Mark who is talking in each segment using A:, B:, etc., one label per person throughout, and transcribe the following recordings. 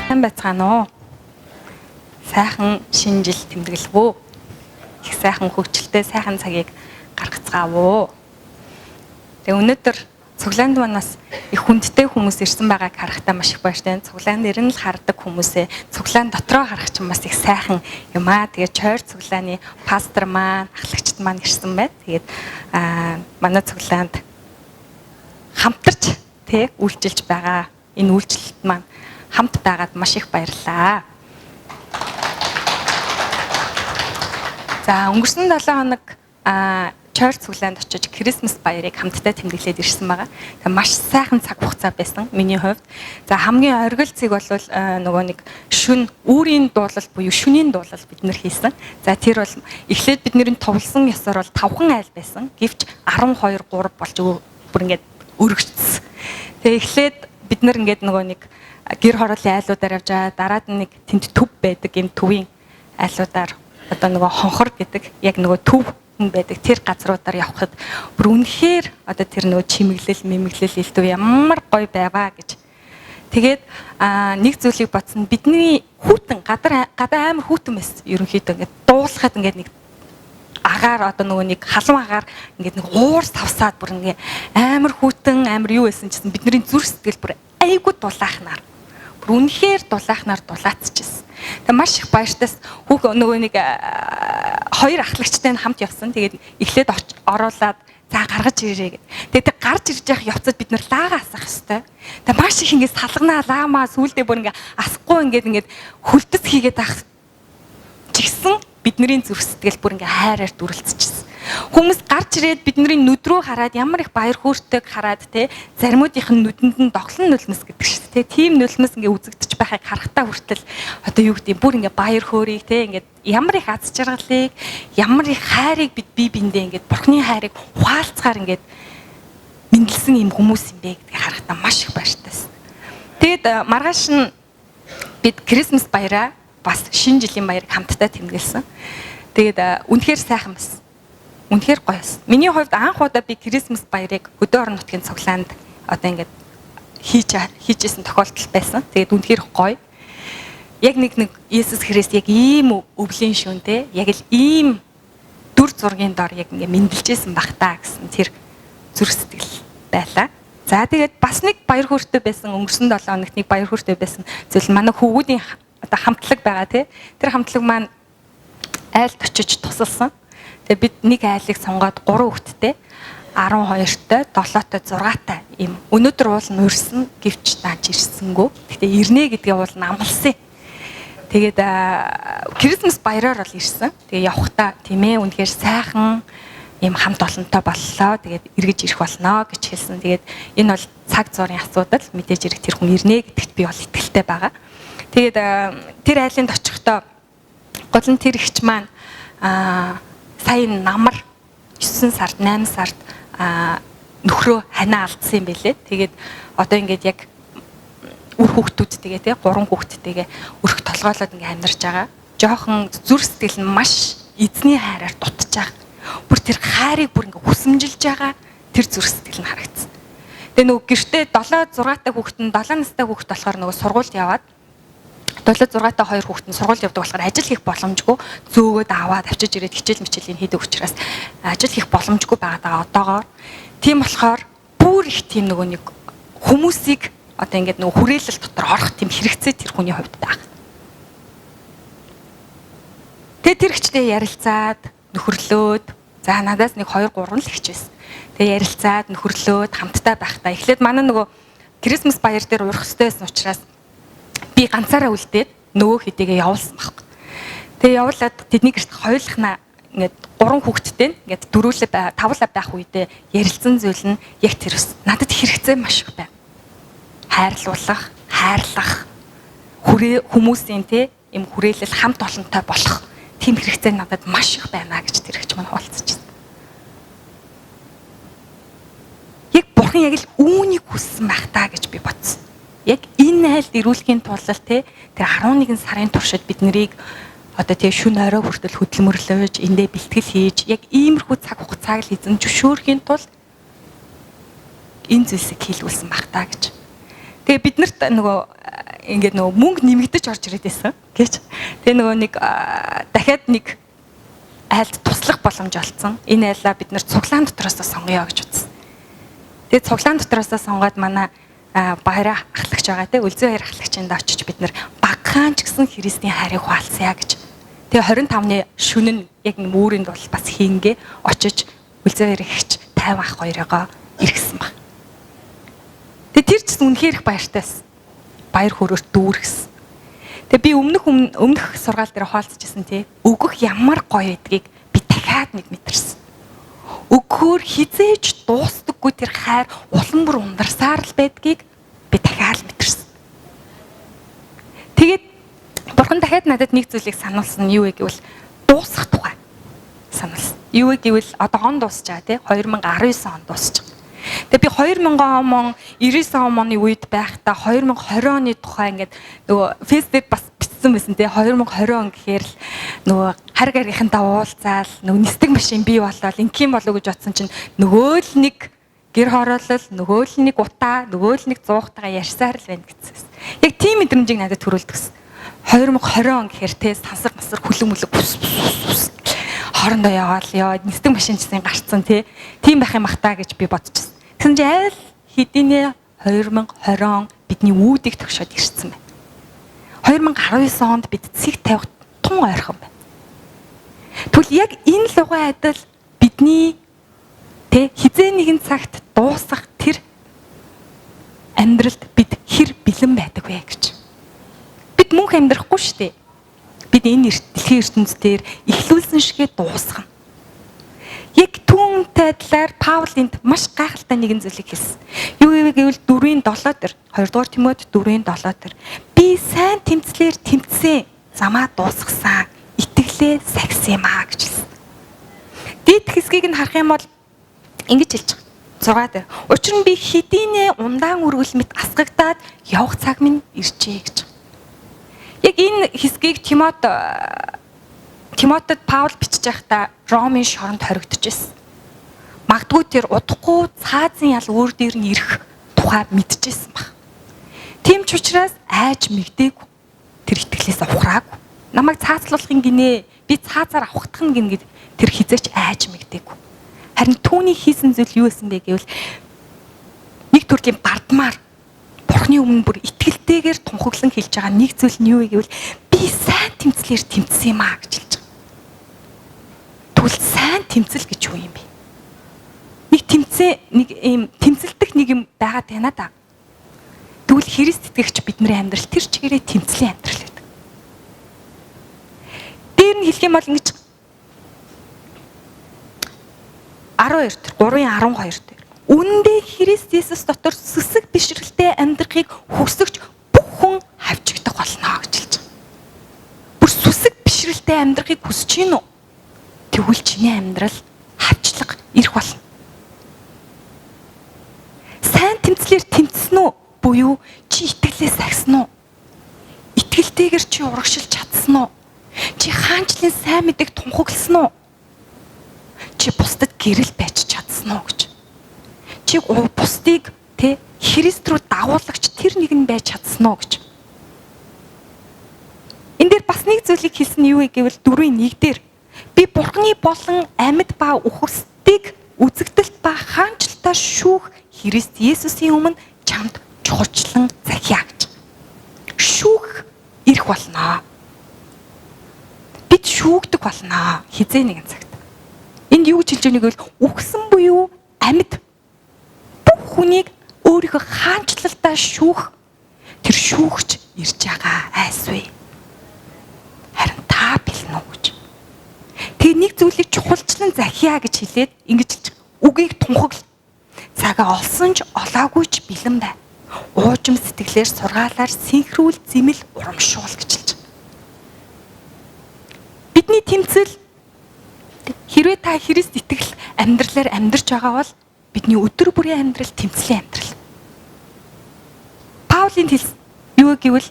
A: Сайн байцгаана уу? Сайхан шинэ жил тэмдэглэв үү? Их сайхан хөгжилтэй сайхан цагийг гаргацгаав уу? Тэгээ өнөөдөр цуглаанд маань бас их хүндтэй хүмүүс ирсэн байгааг харахтаа маш их баяртай. Цуглаан дээр нь л хардаг хүмүүсээ цуглаан дотроо харах чинь бас их сайхан юм аа. Тэгээ чойр цуглааны пастор маань, ахлагчд маань ирсэн байна. Тэгээд манай цуглаанд хамтарч тэ үйлчилж байгаа энэ үйлчлэлт маань хамт байгаад маш их баярлалаа. За өнгөрсөн 7 хоног чойр цуглаанд очиж Christmas баярыг хамтдаа тэмдэглээд ирсэн байгаа. Тэгээ маш сайхан цаг хугацаа байсан миний хувьд. За хамгийн оргил зэг бол нөгөө нэг шүн үүрийн дуулал буюу шүнийн дуулал бид нэр хийсэн. За тэр бол эхлээд бидний товлсон ёсоор бол 5хан айл байсан. Гэвч 12 3 болж бүр ингээд өргөжсөн. Тэгээ эхлээд бид нар ингээд нөгөө нэг гэр хорооллын айлуудаар явж байгаа. Дараад нэг тэнд төв байдаг юм төвийн айлуудаар одоо нөгөө хонхор гэдэг яг нөгөө төв байдаг тэр газруудаар явхад бүр үнэхээр одоо тэр нөгөө чимэглэл, мэмэглэл элдв ямар гоё байваа гэж. Тэгээд нэг зүйлийг бодсон, бидний хүүтэн гадар гадаа амар хүүтэн байсан. Ерөнхийдөө ингээд дуулахад ингээд нэг агаар одоо нөгөө нэг халуун агаар ингээд нэг уур савсаад бүр ингээд амар хүүтэн амар юу байсан гэсэн бидний зүрх сэтгэл бүр айгүй дулаахнаар бүр үнэхээр дулаахнаар дулаацчихсан. Тэгээ маш их баяртаас хүүх нөгөө нэг хоёр ахлагчтай нь хамт явсан. Тэгээд эхлээд оруулаад за гаргаж ирээрэй гэд. Тэгээд тэр гарч ирж явах явцад бид нар лаага асах хэвээр. Тэгээ маш их ингээд салганаа лаамаа сүулдэ бүр ингээд асахгүй ингээд хөлдөс хийгээд ах чигсэн бидний зүрх сэтгэл бүр ингээ хайраар дүрэлцчихсэн. Хүмүүс гарч ирээд бидний нүд рүү хараад ямар их баяр хөөртэйг хараад те заримуудынх нь нүдэнд нь доглон нулимс гэдэг шүү дээ. Тийм нулимс ингээ үзэгдэж байхыг харахтаа хүртэл одоо юу гэдэг бүр ингээ баяр хөөрийг те ингээ ямар их аз жаргалыг ямар их хайрыг бид бие биендээ ингээ бурхны хайрыг хуваалцгаар ингээ мэндэлсэн юм хүмүүс юм бэ гэдгийг харахтаа маш их баяртайсан. Тэгэд маргааш нь бид Christmas баяраа бас шинэ жилийн баярыг хамтдаа тэмдэглэсэн. Тэгээд үнэхээр сайхан байсан. Үнэхээр гоё байсан. Миний хувьд анх удаа би Christmas баярыг хөдөө орон нутгийн цуглаанд одоо ингээд хийжсэн тохиолдол байсан. Тэгээд үнэхээр гоё. Яг нэг Иесус Христ яг ийм өвлийн шүн те яг л ийм дүр зургийн дор яг ингээд мэндэлжсэн бах та гэсэн тэр зүрх сэтгэл байлаа. За тэгээд бас нэг баяр хөөртэй байсан өнгөрсөн 7 хоногт нэг баяр хөөртэй байсан зүйл манай хүүгүүдийн одоо хамтлаг байгаа тий. Тэр хамтлаг маань айлд очиж тусалсан. Тэгээ бид нэг айлыг сонгоод 3 хүүхэдтэй 12-той, 7-той, 6-тай ийм. Өнөөдөр уул нь урьсан гэвч дааж ирсэнгүү. Гэхдээ ирнэ гэдгээ уул нь амлсан. Тэгээд Christmas баяраар бол ирсэн. Тэгээ явхдаа тийм үнэхээр сайхан ийм хамт олонтой боллоо. Тэгээд эргэж ирэх болно гэж хэлсэн. Тэгээд энэ бол цаг зуурын асуудал. Мэдээж хэрэг тэр хүн ирнэ гэдэгт би бол итгэлтэй байгаа. Тэгээд тэр айлынд очихдоо гол нь тэр ихч маань сая намар 9 сард 8 сард нөхрөө ханаа алдсан юм байлээ. Тэгээд одоо ингээд яг үр хүүхдүүдтэйгээ те 3 хүүхдтэйгээ өрх толгойлоод ингээд амьдарч байгаа. Жохон зүрх сэтгэл нь маш эзний хайраар дутж байгаа. Бүр тэр хайрыг бүр ингээд хүсэмжилж байгаа тэр зүрх сэтгэл нь харагдсан. Тэгээ нөгөө гэртээ 7 6 та хүүхэд нь 7 настай хүүхэд болохоор нөгөө сургуульд яваад 7 6 та 2 хүүхэд нь сургуульд явдаг болохоор ажил хийх боломжгүй зөөгөөд аваад авчиж ирээд хичээл мичээлийн хийдэг учраас ажил хийх боломжгүй байгаад байгаа одоогоор. Тийм болохоор бүр их тийм нөгөө нэг хүмүүсийг одоо ингээд нөгөө хүрээлэл дотор орох тийм хэрэгцээ тэр хүний хувьд байгаа. Тэгээ тэр ихчтэй ярилцаад нөхөрлөөд за надаас нэг 2 3 л ихч байсан. Тэгээ ярилцаад нөхөрлөөд хамтдаа байхдаа эхлээд манай нөгөө Christmas баяр дээр урах хэрэгтэй байсан учраас би ганцаараа үлдээд нөгөө хэдийгээ явуулсан байхгүй. Тэгээ явуулаад тэдний гэрт хоёулахнаа ингээд 3 хүүхэдтэй ингээд дөрвөлээ тавлаа байх үедээ ярилцсан зүйл нь яг тэр ус. Надад хэрэгцээ маш их байна. Хайрлуулах, хайрлах, хүмүүсийн те им хүрээлэл хамт олонтой болох тийм хэрэгцээ надад маш их байна гэж тэр ихч маань хуваалцчихсан. Яг бурхан яг л үүнийг хүссэн байх та гэж би бодсон. Яг энэ айлд ирүүлэхийн тулд те тэр 11 сарын туршид бид нарыг одоо тий шүн орой хүртэл хөдөлмөрлөж эндээ бэлтгэл хийж яг иймэрхүү цаг хугацааг л эзэн зөвшөөрөхийн тулд энэ зүйлсийг хийлгүүлсэн байх та гэж. Тэгээ биднэрт нөгөө ингээд нөгөө мөнгө нэмэгдэж орж ирээд байсан гэж. Тэгээ нөгөө нэг дахиад нэг айлд туслах боломж олцсон. Энэ айлаа бид нэр цуглаан дотроос сонгоё гэж утсан. Тэгээ цуглаан дотроос сонгоод манай баяраа ахлагч байгаа те Үлзий баяр ахлагчинд очиж бид нэр багахан ч гэсэн Христийн хайрыг хуваалцъя гэж. Тэгээ 25-ны шөнө нь яг мөрөнд бол бас хийнгээ очиж Үлзий баяр ихч 50 ах хоёрыгоо эргэсэн баг. Тэгээ тэр ч гэсэн үнэхээр их баяртайсэн. Баяр хөөрөөр дүүргэсэн. Тэгээ би өмнөх сургаал дээр хаалцчихсан тий. Өгөх ямар гоё гэдгийг би дахиад нэг мэдэрсэн. Өгөхөөр хизээж дуустдаггүй тэр хайр улам бүр ундарсаар л байдгийг би дахиад мэдэрсэн. Тэгээд бурхан дахиад надад нэг зүйлийг сануулсан нь юу вэ гэвэл дуусах тухай сануулсан. Юу вэ гэвэл одоо он дуусч байгаа тий 2019 он дуусч байгаа. Тэгээ би 2000 он 99 оны үед байхдаа 2020 оны тухай ингээд нөгөө фейс дээр бас бичсэн байсан тий 2020 он гэхээр л нөгөө хар гарийнхантаа уулзаал нөгөө нисдэг машин бий болоод ингийн болов гэж бодсон чинь нөгөө л нэг гэр хороолол, нөгөө л нэг утаа, нөгөө л нэг зуухтайгаа ярьсаар л байна гэсэн. Яг тийм мэдрэмжийг надад төрүүлдэгсэн. 2020 он гэхээр те сансар масар хүлэн мүлэг ус ус хоорондоо яваал яваад нисдэг машинчсан гарцсан те тийм байх юм ах та гэж би бодчихсон. Тэгсэн чинь айл хэдийнэ 2020 он бидний үүдийг тогшоод ирсэн байна. 2019 онд бид цэг тавих тун ойрхон байна. Тэгвэл яг энэ лугай адил бидний тэ хизээ нэгэн цагт дуусах тэр амьдралд бид хэр бэлэн байдаг вэ гэж. Бид мөнх амьдрахгүй шүү дээ. Бид энэ дэлхийн ертөнц дээр эхлүүлсэн шигээ дуусгана. Яг түүнтэй адилаар Паул энд маш гайхалтай нэгэн зүйлийг хэлсэн. Юу гэвэл 4-ийн 7 дээр 2 дугаар Тимот 4-ийн 7 дээр би сайн тэмцлэр тэмцсэн, замаа дуусгасан, итгэлээ сахисан юм аа гэж хэлсэн. Дээд хэсгийг нь харах юм бол ингэж хэлж байгаа. 6 дээр. Учир нь би хэдийнэ ундаан үргэл мэт асгагдаад явах цаг минь иржээ гэж. Яг энэ хэсгийг Тимотед Паул бичиж байхдаа Ромын шоронд хоригдож байсан. Магадгүй тэр удахгүй цаазын ял өөр дээр нь ирэх тухай мэдчихсэн баг. Тийм ч учраас айж мэгдээгүй. Тэр итгэлээс ухраагүй. Намайг цаазлуулахын гинэ. Би цаазаар авахдах нь гин гэд тэр хизээч айж мэгдээгүй. Харин түүний хийсэн зүйл юу байсан бэ гэвэл нэг төрлийн бардмаар Бурхны өмнө бүр итгэлтэйгээр тунхаглан хэлж байгаа нэг зүйл нь юу вэ гэвэл би сайн тэмцлэр тэмцсэн юм аа гэж хэлж байгаа. Тэгвэл сайн тэмцэл гэж юу юм бэ? Нэг тэмцээ нэг ийм тэмцэлдэх нэг юм байгаад байна да. Тэгвэл Христ итгэгч бидний амьдрал тэр чигээрээ тэмцлийн амьдрал байдаг. Дээр нь хэлэх юм бол ингэж 12 дээр 3-ын 12 дээр үнэндээ Христ Есүс дотор сүсэг бишрэлтэй амьдрахыг хүсэгч бүх хүн хавчигдах болно гэж хэлж байгаа. Бүр сүсэг бишрэлтэй амьдрахыг хүсэж гин үү? Тэгвэл чиний амьдрал хавчлага ирэх болно. Сайн тэмцлэр тэмцсэн үү? Буюу чи итгэлээ сахисан уу? Итгэлтэйгээр чи урагшилж чадсан уу? Чи хаанчлалын сайн мэдээг тунхагласан уу? Чи бусдад гэрэл байж чадсан уу гэж. Чи бусдыг тэ Христ рүү дагуулагч тэр нэг нь байж чадсан уу гэж. Энэ дээр бас нэг зүйлийг хэлсэн нь юу вэ гэвэл 4-ийн 1 дээр би Бурхны болон амьд ба үхсдийг үзэгдэлт ба хаанчлалтаа шүүх Христ Есүсийн өмнө чамд чухалчлан захиа гэж. Шүүх ирэх болно. Бид шүүгдэх болно хизээ нэгэн цагт. Энд юу гэж хэлж байгааг гэвэл үхсэн буюу амьд бүх хүнийг өөрийнхөө хаанчлалтаа шүүх тэр шүүгч ирж байгаа айсвэ. Харин та бэлэн үү гэж. Тэгээ нэг зүйлийг чухалчлан захиа гэж хэлээд ингэж хэлж байгаа. Үгийг тунхагл. Цагаа олсон ч олоогүй ч бэлэн бай. Уужим сэтгэлээр сургаалаар синхрүүл зэмэл урамшуул гэж хэлж байгаа. Бидний тэмцэл хэрвээ та Христ итгэл амьдралаар амьдарч байгаа бол бидний өдөр бүрийн амьдрал тэмцлийн амьдрал. Паулийн хэлсэн юу гэвэл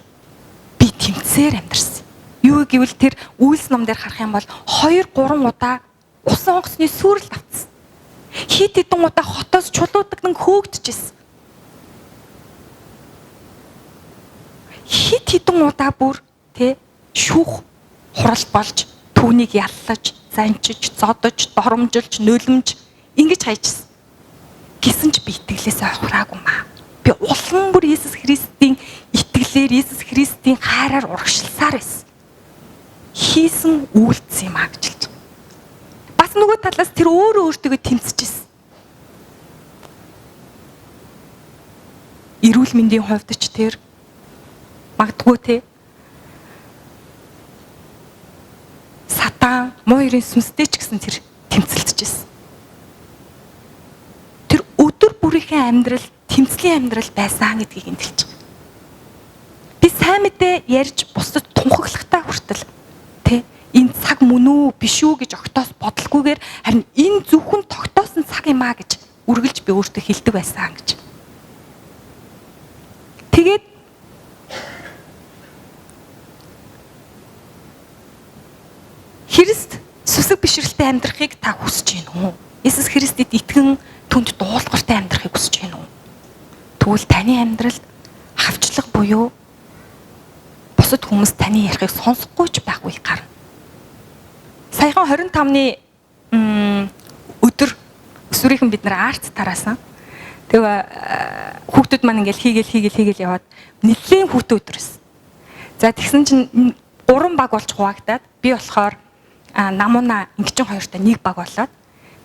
A: би тэмцээр амьдарсан. Юу гэвэл тэр үйлс ном дээр харах юм бол 2 3 удаа усан онгоцны сүрэл автсан. Хит хитэн удаа хотоос чулуудаг хөөгдөжсэн. Хит хитэн удаа бүр тэ шүүх хурал болж түүнийг яллаж, занчиж, зодож, доромжилж, нулимж ингэж хайжсэн. Гэсэн ч би итгэлээсээ хураагүй маа. Би улам бүр Иесус Христийн итгэлээр, Иесус Христийн хайраар урагшилсаар байсан. Хийсэн үйлдсэн юм а гэж хэлж байгаа. Бас нөгөө талаас тэр өөрөө өөртөө тэмцэж ирсэн. Эрүүл мэндийн хувьд ч тэр магадгүй те сатан муу ерийн сүнстэй ч гэсэн тэр тэмцэлдэж ирсэн. Тэр өдөр бүрийнхээ амьдрал тэмцлийн амьдрал байсан гэдгийг энд хэлж байгаа. Би сайн мэдээ ярьж бусдад тунхаглахтаа хүртэл тэ энэ цаг мөн үү биш үү гэж огтоос бодолгүйгээр харин энэ зөвхөн тогтоосон цаг юм а гэж үргэлж би өөртөө хэлдэг байсан гэж. Тэгээд Христ сүсэг бишрэлтэй амьдрахыг та хүсэж байна уу? Иесус Христэд итгэн түнд дуулууртай амьдрахыг хүсэж байна уу? Тэгвэл таны амьдралд хавчлага буюу бусад хүмүүс таны ярихыг сонсохгүй ч байх үе гарна. Саяхан 25-ны өдөр өсвөрийнхэн бид нар арт тараасан. Тэгээ хүүхдүүд маань ингээл хийгээл яваад нэлээд хүүтэн өдөр байсан. За тэгсэн чинь 3 баг болж хуваагдаад би болохоор намуна ингэчин хоёртой нэг баг болоод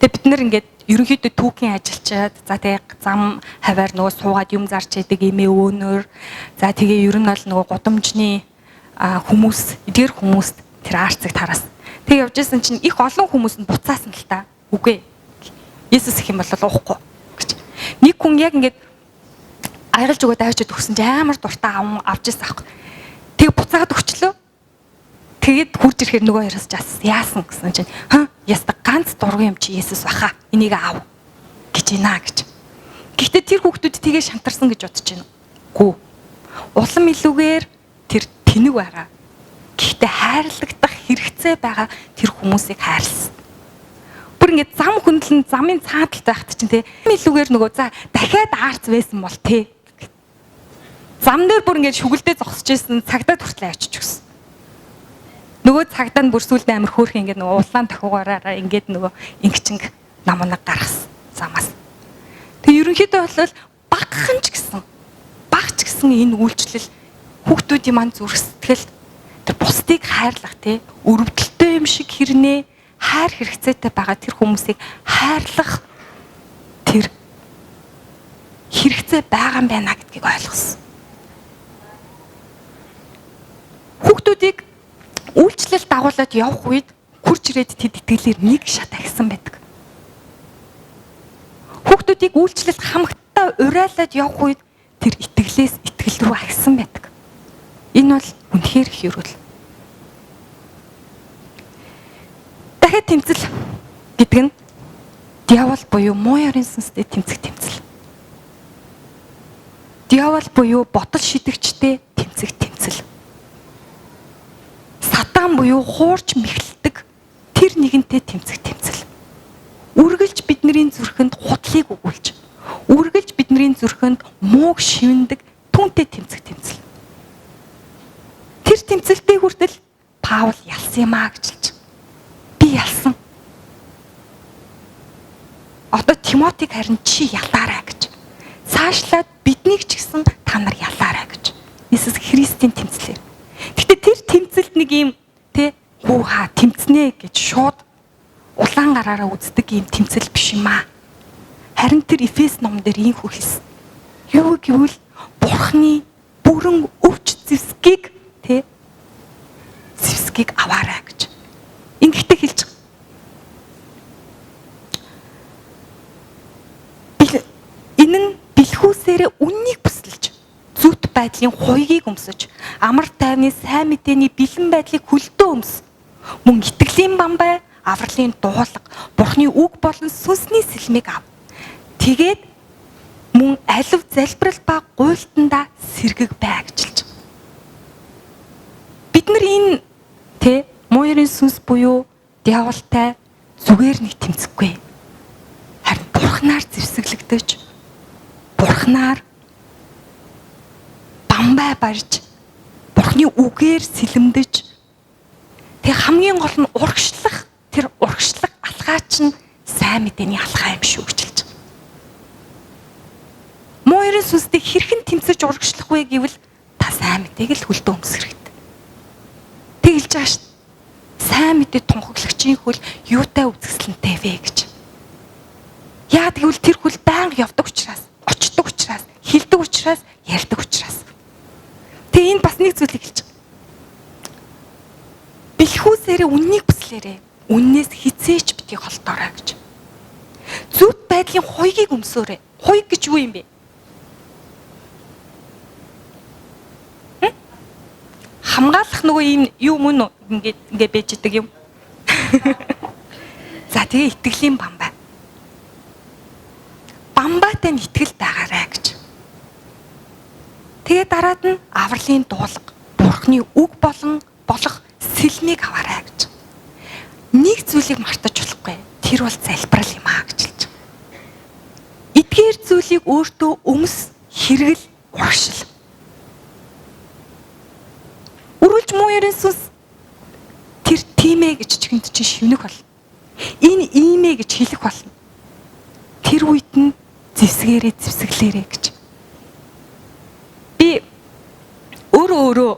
A: тэгээ бид нар ингээд ерөнхийдөө түүхийн ажилчид, за тэгээ зам хаваар нөгөө суугаад юм зарч идэг эмээ өөнөр, за тэгээ ер нь бол нөгөө гудамжны хүмүүс, эдгээр хүмүүст тэр арцыг тараас. Тэгээ явж исэн чинь их олон хүмүүс нь буцаасан л та. Үгүй. Есүс их юм бол уухгүй гэж. Нэг хүн яг ингээд аягалж өгөөд авчиад өгсөн чинь амар дуртай авч исэн аахгүй. Тэгээ буцаагаад өгчлөө. Тэгээд хурж ирэхээр нөгөө хоёроос жас яасан гэсэн чинь ха яста ганц дургүй юм чи Есүс баха. Энийг ав гэж ийна гэж. Гэхдээ тэр хүүхдүүд тгээ шантарсан гэж бодож байна. Гүү. Улам илүүгээр тэр тэнэг байгаа. Гэхдээ хайрлагдах хэрэгцээ байгаа тэр хүмүүсийг хайрлсан. Бүр ингээд зам хөндлөн замын цааталт байхад чинь те илүүгээр нөгөө за дахиад аарц байсан бол те. Зам дээр бүр ингээд шүгэлдээ зогсож исэн цагдаа хүртэл очиж өгсөн. Нөгөө цагдаа нь бүр сүлд амар хөөрхөн ингээд нөгөө улаан тохиогоороо ингээд нөгөө ингэчинг намунаг гаргасан замаас. Тэгээ ерөнхийдөө бол багхан ч гэсэн баг ч гэсэн энэ үйлчлэл хүүхдүүдийн маань зүрх сэтгэл тэр бусдыг хайрлах те өрөвдөлттэй юм шиг хэрнээ хайр хэрэгцээтэй байгаа тэр хүмүүсийг хайрлах тэр хэрэгцээ байгаа юм байна гэдгийг ойлгосон. Хүүхдүүдийг үйлчлэл дагуулад явах үед хурж ирээд тэд итгэлээр нэг шат ахисан байдаг. Хүүхдүүдийг үйлчлэлд хамтдаа урайлаад явах үед тэр итгэлээс итгэл рүү ахисан байдаг. Энэ бол үнэхээр их ерөөл. Дахиад тэмцэл гэдэг нь диавол буюу муу ёрын сүнстэй тэмцэх тэмцэл. Диавол буюу бодол шидэгчтэй тэмцэх тэмцэл. Сатан буюу хуурч мэхлдэг тэр нэгэнтэй тэмцэх тэмцэл. Үргэлж бидний зүрхэнд худлыг өгүүлж, үргэлж бидний зүрхэнд мууг шивэндэг түүнтэй тэмцэх тэмцэл. Тэр тэмцэлтэй хүртэл Паул ялсан юм а гэж хэлж. Би ялсан. Одоо Тимотиг харин чи ялаарай гэж. Цаашлаад биднийг ч гэсэн та нар ялаарай гэж. Иесус Христийн тэмцлээр. Гэхдээ тэр тэмцэлд нэг юм тэ хүүха тэмцнэ гэж шууд улаан гараараа үздэг юм тэмцэл биш юм аа. Харин тэр Эфес ном дээр ийм хүү хэлсэн. Юу гэвэл Бурхны бүрэн өвч зэвсгийг тэ зэвсгийг аваарай гэж. Ингэхдээ хэлж байгаа. Энэ нь бэлхүүсээрээ үннийг бүслэж зүт байдлын хуйгийг өмсөж, амар тайвны сайн мэдээний бэлэн байдлыг хөлдөө өмс. Мөн итгэлийн бамбай, авралын дуулга, Бурхны үг болон сүнсний сэлмийг ав. Тэгээд мөн алив залбирал ба гуйлтандаа сэргэг бай гэж хэлж байгаа. Бид нар энэ тэ муу ерийн сүнс буюу диаволтай зүгээр нэг тэмцэхгүй. Харин Бурхнаар зэвсэглэгдэж, Бурхнаар бамбай барьж Бурхны үгээр сэлэмдэж, тэг хамгийн гол нь урагшлах, тэр урагшлах алхаа чинь сайн мэдээний алхаа юм шүү гэж хэлж байгаа. Муу ерэн сүнстэй хэрхэн тэмцэж урагшлах вэ гэвэл та сайн мэдээг л хөлдөө өмсөх хэрэгтэй. Тэг хэлж байгаа шүү. Сайн мэдээ тунхаглагчийн хөл юутай үзэсгэлэнтэй вэ гэж. Яа гэвэл тэр хөл байнга явдаг учраас, очдог учраас, хилдэг учраас, ярьдаг учраас. Тэгээ энэ бас нэг зүйлийг хэлж байгаа. Бэлхүүсээрээ үннийг хүслээрээ үннээс хизээч битгий холдоорой гэж. Зүвт байдлын хуйгийг өмсөөрэй. Хуйг гэж юу юм бэ? Хамгаалах нөгөө юм юу мөн үү? Ингээд ингээд байж идэг юм. За тэгээ итгэлийн бамбай. Бамбайтай нь итгэл байгаарай гэж. Тэгээ дараад нь авралын дуулга, Бурхны үг болон болох сэлмийг аваарай гэж. Нэг зүйлийг мартаж болохгүй. Тэр бол залбирал юм аа гэж хэлж байгаа. Эдгээр зүйлийг өөртөө өмс, хэрэгэл, урагшил. Үргэлж муу ерэн сүнс тэр тийм ээ гэж чихэнд чинь шивнэх болно. Энэ ийм ээ гэж хэлэх болно. Тэр үед нь зэвсгээрээ зэвсэглээрээ гэж. Би өөрөө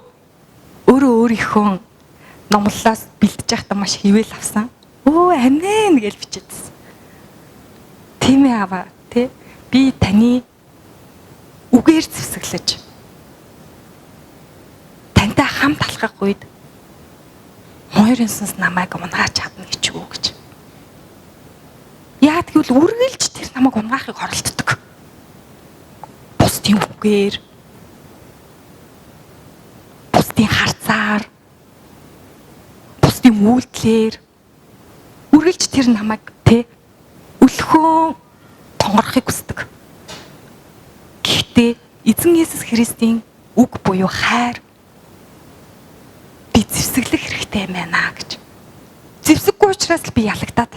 A: өөрийнхөө номлолоос бэлдэж байхдаа маш хിവэл авсан. Өө амин гэж бичээдсэн. Тийм ээ аваа тий. Би таны үгээр зэвсэглэж тантай хамт алхах үед муурын сүнс намайг унгааж чадна гэж үү гэж. Яа гэвэл үргэлж тэр намайг унгаахыг оролддог. Бусдын үгээр, бусдын харцаар, бусдын үйлдэлээр үргэлж тэр намайг тэ өлхөө тонгорохыг хүсдэг. Гэхдээ эзэн Есүс Христийн үг буюу хайр би зэвсэглэх хэрэгтэй юм байна гэж. Зэвсэггүй учраас л би ялагдаад.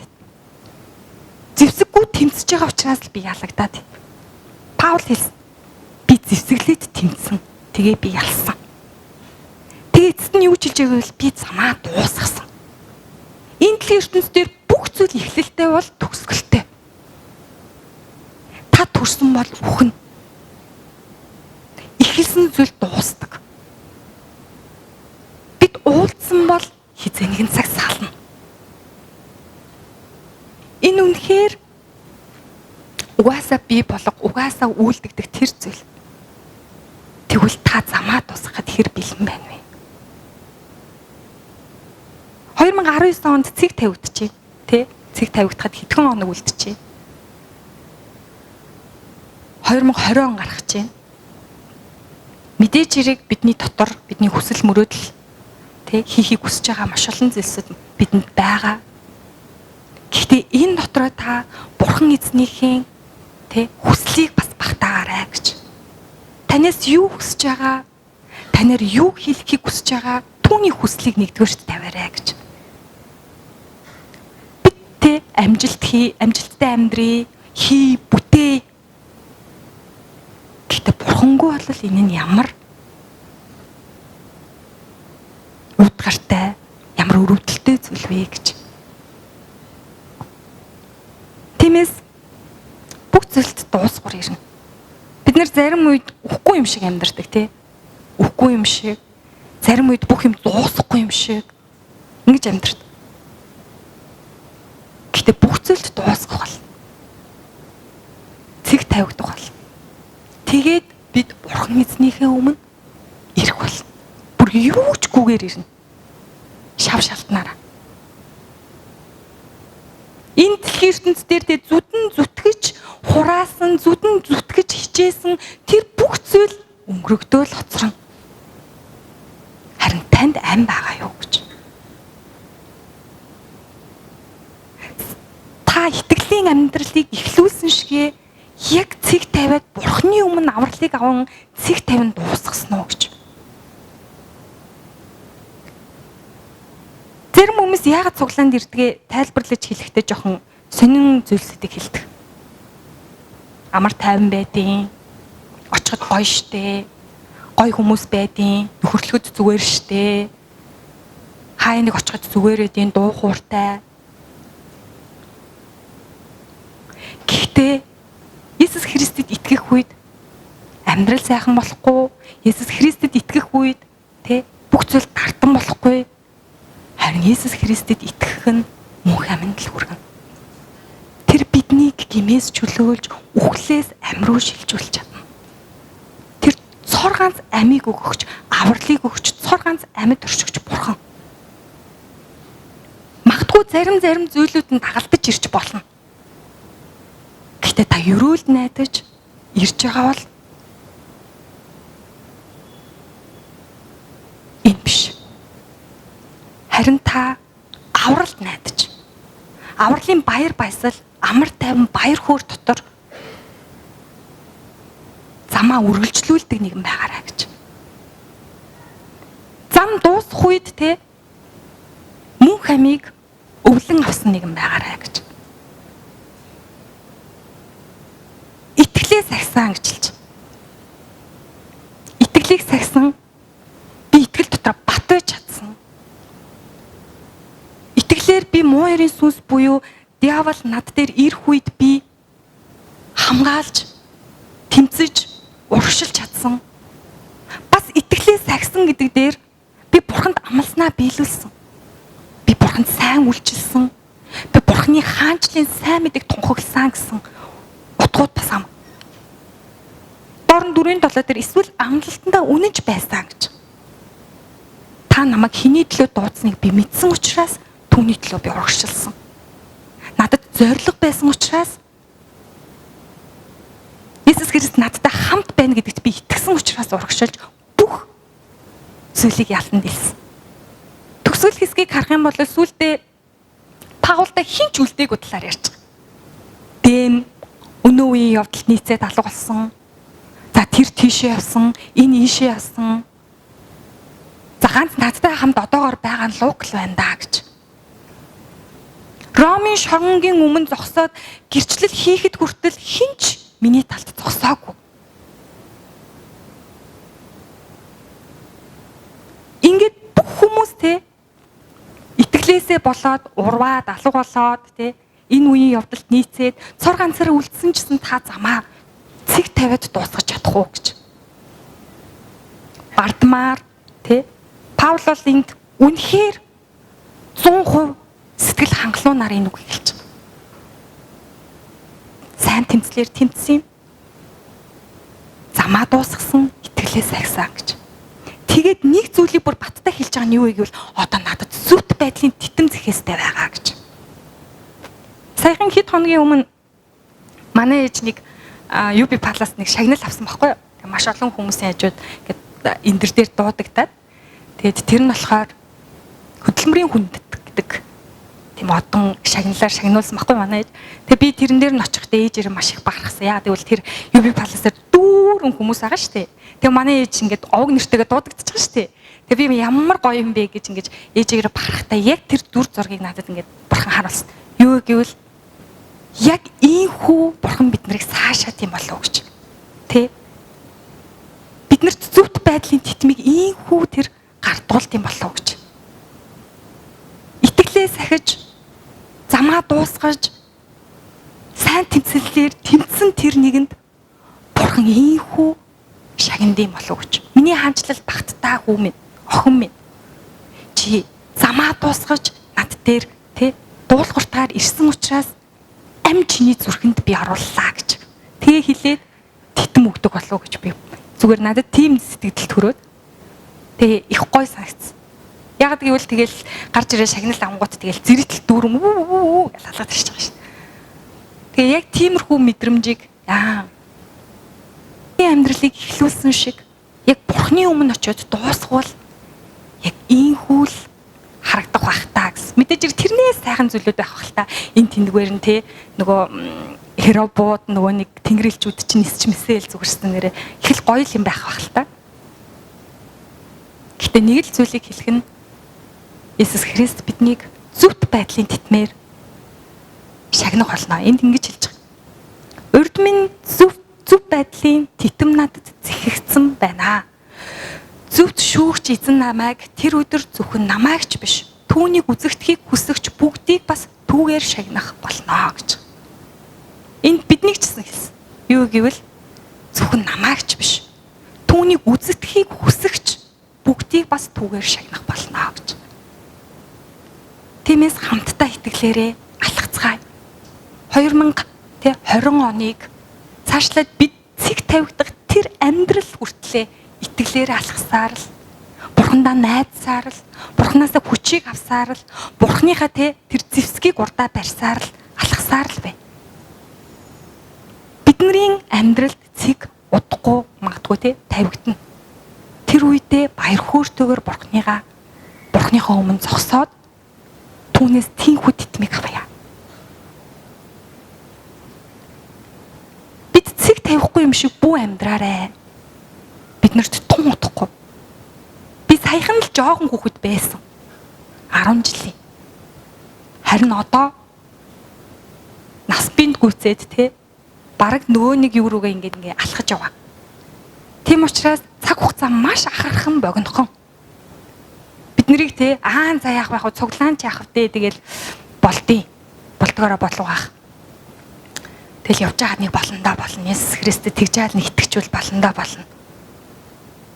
A: Зэвсэггүй тэмцэж байгаа учраас л би ялагдаад. Паул хэлсэн. Би зэвсэглээд тэмцсэн. Тэгээ би ялсан. Тэгээ эцэст нь юу ч хэлж байгааг бол би замаа дуусгасан. Энэ дэлхийн ертөнц дээр бүх зүйл эхлэлтэй бол төгсгөлтэй. Та төрсөн бол үхэн. Эхэлсэн зүйл дуусдаг. Бид уулзсан бол хизээ нэгэн цаг сална. Энэ үнэхээр угаасаа бий болго, угаасаа үйлдэгдэх тэр зүйл. Тэгвэл та замаа дуусгахад хэр бэлэн байна вэ? 2019 онд цэг тавигдчихэ, тэ? Цэг тавигдахад хэдхэн хоног үлджээ. 2020 он гарах чинь. Мэдээж хэрэг бидний дотор бидний хүсэл мөрөөдөл тэ хийхийг хүсэж байгаа маш олон зүйлсүүд бидэнд байгаа. Гэхдээ энэ дотроо та Бурхан эзнийхээ тэ хүслийг бас багтаагаарай гэж. Танаас юу хүсэж байгаа, танаар юу хийхийг хүсэж байгаа түүний хүслийг нэгдүгээрт тавиарай гэж. Бид тэ амжилт хий, амжилттай амьдрий, хий, бүтээ. Гэхдээ Бурхангүй бол энэ нь ямар удгартай, ямар өрөвдөлтэй зүйл вэ гэж. Тиймээс бүх зүйлд дуусгар ирнэ. Бид нэр зарим үед үхгүй юм шиг амьдардаг тий. Үхгүй юм шиг, зарим үед бүх юм дуусахгүй юм шиг ингэж амьдардаг. Гэхдээ бүх зүйлд дуусгах бол цэг тавигдах бол. Тэгээд бид Бурхан эзнийхээ өмнө ирэх бол. Бүр юу ч гүгээр ирнэ. Шав шалтнаараа. Энэ дэлхийн ертөнц дээр тэ зүдэн зүтгэж хураасан, зүдэн зүтгэж хичээсэн тэр бүх зүйл өнгөрөгдөөл хоцрон. Харин танд ам байгаа юу гэж. Та итгэлийн амьдралыг эхлүүлсэн шигээ яг цэг тавиад Бурхны өмнө авралыг аван цэг тавин дуусгасан уу гэж. Зарим хүмүүс яагаад цуглаанд ирдгээ тайлбарлаж хэлэхдээ жоохон сонин зүйлсүүдийг хэлдэг. Амар тайван байдیں۔ Очиход гоё штэ. Гой хүмүүс байдیں۔ Нөхөрлөхөд зүгээр штэ. Хаа нэг очиход зүгээр эдийн дуу хууртай. Гэхдээ Есүс Христэд итгэх үед амьдрал сайхан болохгүй, Есүс Христэд итгэх үед тэ бүх зүйл тартан болохгүй. Харин Есүс Христэд итгэх нь мөнх амьд л хүргэн. Тэр биднийг гимээс чөлөөлж, үхлээс ам руу шилжүүлж чадна. Тэр цор ганц амийг өгөгч, авралыг өгч, цор ганц амьд өршөгч бурхан. Магадгүй зарим зүйлүүд нь дагалдаж ирж болно. Гэхдээ та ерөөлд найдаж ирж байгаа бол энэ биш. Харин та авралд найдаж, авралын баяр баясгал, амар тайван баяр хөөр дотор замаа үргэлжлүүлдэг нэгэн байгаарай гэж. Зам дуусах үед те мөнх амийг өвлөн авсан нэгэн байгаарай гэж. Итгэлээ сахисан гэж хэлж. Итгэлийг сахисан, би итгэл дотор бат байж чадсан. Итгэлээр би муу ерийн сүнс буюу диавол над дээр ирэх үед би хамгаалж, тэмцэж, урагшилж чадсан. Бас итгэлээ сахисан гэдэг дээр би бурханд амласнаа биелүүлсэн. Би бурханд сайн үйлчилсэн. Би бурханы хаанчлалын сайн мэдээг тунхагласан гэсэн утгууд бас ам. Дор нь 4:7 дээр эсвэл амлалтандаа үнэнч байсан гэж. Та намайг хэний төлөө дуудсныг би мэдсэн учраас түүний төлөө би урагшилсан. Надад зориг байсан учраас Есүс Христ надтай хамт байна гэдэгт би итгэсэн учраас урагшилж бүх зүйлийг ялан дэлсэн. Төгсгөл хэсгийг харах юм бол сүүлдээ Паултай хин ч үлдээгүй талаар ярьж байгаа. Дэм өнөө үеийн явдалд нийцээд алга болсон. За тэр тийшээ явсан, энэ ийшээ явсан. За ганц надтай хамт одоогор байгаа нь Лук л байна даа гэж. Ромын шоронгийн өмнө зогсоод гэрчлэл хийхэд хүртэл хинч миний талд зогсоогүй. Ингээд бүх хүмүүс те итгэлээсээ болоод урваад алга болоод те энэ үеийн явдалд нийцээд цор ганцаараа үлдсэн чсэн та замаа цэг тавиад дуусгах чадах уу гэж. Бардмаар те Паул бол энд үнэхээр 100% сэтгэл хангалуунаар энэ үг хэлж байгаа. Сайн тэмцлэр тэмцсэн юм. Замаа дуусгасан, итгэлээ сахисан гэж. Тэгээд нэг зүйлийг бүр баттай хэлж байгаа нь юу вэ гэвэл одоо надад зүвт байдлын титэм зэхээстэй байгаа гэж. Саяхан хэд хоногийн өмнө манай ээж нэг UB Palace нэг шагнал авсан байхгүй юу? Тэг маш олон хүмүүсийн хажууд ингээд эндэр дээр дуудагдаад тэгээд тэр нь болохоор хөдөлмөрийн хүндэт гэдэг тийм одон шагналаар шагнуулсан байхгүй манай ээж. Тэгээ би тэрэн дээр нь очихдаа ээжээр маш их бахархсан. Яа гэвэл тэр UB Palace-аар дүүрэн хүмүүс байгаа шүү дээ. Тэгээ манай ээж ингээд овг нэртэйгээ дуудагдчих шүү дээ. Тэгээ би ямар гоё юм бэ гэж ингээд ээжээрээ бахархтаа яг тэр дүр зургийг надад ингээд бурхан харуулсан. Юу гэвэл яг ийхүү бурхан бид нарыг саашаад юм болов уу гэж. Тэ? Биднэрт зөвхт байдлын титмийг ийхүү тэр гардуулт юм болов уу гэж. Итгэлээ сахиж, замаа дуусгаж, сайн тэмцэлээр тэмцсэн тэр нэгэнд бурхан ийхүү шагнадсан болов уу гэж. Миний хаанчлал багттай хүү минь, охин минь. Чи замаа дуусгаж над дээр тэ дуулууртаар ирсэн учраас ам чиний зүрхэнд би орууллаа гэж. Тэгээ хэлээд титэм өгдөг болов уу гэж би зүгээр надад тийм сэтгэл төрөөд тэгээ их гой санагдсан. Яг гэвэл тэгэл гарч ирээ шагнал авангууд тэгэл зэрэгтэл дүүрэн үү гэж алгаад ирж байгаа шин. Тэгээ яг тиймэрхүү мэдрэмжийг амьдралыг эхлүүлсэн шиг яг бурхны өмнө очиод дуусгавал яг ийхүү л харагдах байх та гэсэн. Мэдээж хэрэг тэрнээс сайхан зүйлүүд байх бах л та. Энэ тэндгээр нь те нөгөө херобууд нөгөө нэг тэнгэрэлчүүд чинь нисч мэсээл зүгэрсэн нэрээ их л гоё юм байх бах л та. Гэтэ нэг л зүйлийг хэлэх нь Есүс Христ биднийг зөвхт байдлын титмээр шагнах болно. Энд ингэж хэлж байгаа. Урд минь зөв байдлын титэм надад зэхэгдсэн байна. Шүүгч эзэн намайг тэр өдөр зөвхөн намайг ч биш, түүнийг үзэгдэхийг хүсэгч бүгдийг бас түүгээр шагнах болно гэж. Энд биднийг ч гэсэн хэлсэн. Юу гэвэл зөвхөн намайг ч биш, түүнийг үзэгдэхийг хүсэгч бүгдийг бас түүгээр шагнах болно гэж. Тиймээс хамтдаа итгэлээрээ алхацгаая. 2020 оныг цаашлаад бид цэг тавигдах тэр амьдрал хүртлээ итгэлээрээ алхасаар л, Бурхандаа найдсаар л, Бурханаасаа хүчийг авсаар л, Бурханыхаа тэр зэвсгийг урдаа барьсаар л алхасаар л бай. Бидний амьдралд цэг удахгүй магадгүй тавигдана. Тэр үедээ баяр хөөртэйгээр Бурханыхаа өмнө зогсоод түүнээс тэнхүү тэтмийг авъя. Бид цэг тавихгүй юм шиг бүү амьдраарай. Биднэрт тун утахгүй. Би саяхан л жоохон хүүхэд байсан. 10 жилийн. Харин одоо нас бинд гүйцээд те бараг нөгөө нэг юу рүүгээ ингээд алхаж яваа. Тийм учраас цаг хугацаа маш ахархан богинохон. Бид нарыг те аа за яах вэ, цуглаан ч яах вэ тэгэл болдیں۔ Болдгоороо болов аах. Тэгэл явж байгаа нэг болондоо болно. Есүс Христэд тэгж аал нэг итгэжүүл болондоо болно.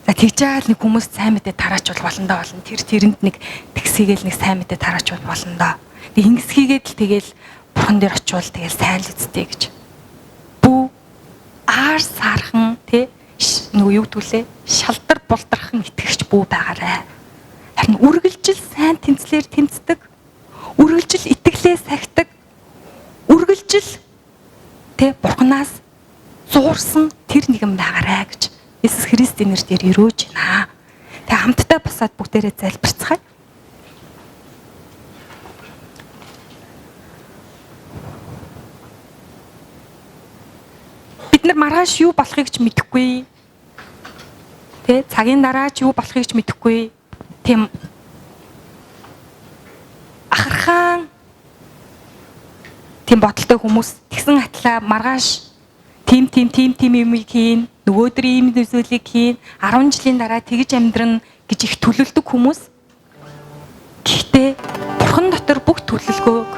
A: За тэгж аал нэг хүмүүс сайн мэдээ тараачвал болондоо болно. Тэр тэрэнд нэг тэгсийгээл нэг сайн мэдээ тараачвал болондоо. Тэг ингэсхийгээд л тэгэл бурхан дээр очивол тэгэл сайн л үсттэй гэж. Бүү аар сархан те нөгөө юу гэдгүүлээ шалдар булдархан итгэгч бүү байгаарай. Харин үргэлжил сайн тэмцлэр тэмцдэг, үргэлжил итгэлээ сахидаг, үргэлжил тэ Бурханаас зуурсан тэр нэгэн байгаарай гэж Есүс Христийн нэрээр өрөөж байна. Тэг хамтдаа босоод бүгдээрээ залбирцгаая. Бид нар маргааш юу болохыг ч мэдэхгүй. Тэ цагийн дараа ч юу болохыг ч мэдэхгүй. Тийм ахархан тийм бодолтой хүмүүс тэгсэн атлаа маргааш тийм юм хийн, нөгөөдөр ийм зүйлийг хийн, 10 жилийн дараа тэгж амьдрна гэж их төлөвлөдөг хүмүүс. Гэхдээ Бурхан дотор бүх төлөвлөгөөг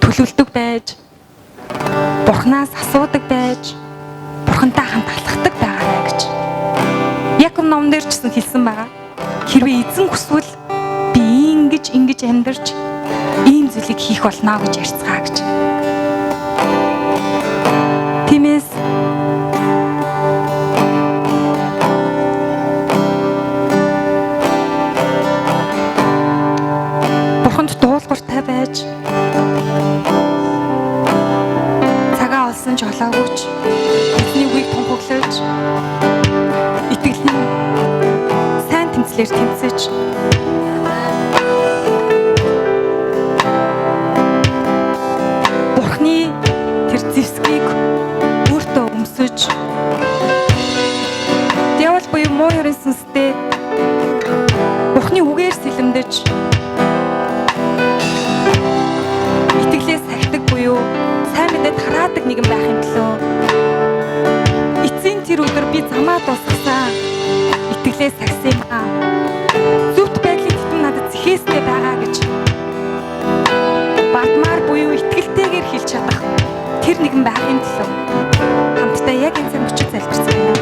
A: төлөвлөдөг байж, Бурханаас асуудаг байж, Бурхантай хамт алхдаг байгаарай гэж. Яков номон дээр ч гэсэн хэлсэн байгаа. Хэрвээ эзэн хүсвэл би ингэж амьдарч ийм зүйлийг хийх болно гэж ярьцгаа гэж. Тиймээс Бурханд дуулууртай байж, цагаа олсон ч олоогүй ч эзний үгийг тунхаглаж, итгэлийн сайн тэмцлэр тэмцэж, Бурхны тэр зэвсгийг өөртөө өмсөж, диавол буюу муу ерөн сүнстэй Бурхны үгээр сэлэмдэж, итгэлээ сахидаг буюу сайн мэдээ тараадаг нэгэн байх юм төлөө эцсийн тэр өдөр би замаа дуусгасан, итгэлээ сахисан юм аа. Зөвхт байдлын тэтэн надад зэхээстэй байгаа гэж бадмаар буюу итгэлтэйгээр хэлж чадах тэр нэгэн байх юм төлөө хамтдаа яг энэ цаг мөчид залбирцгаая.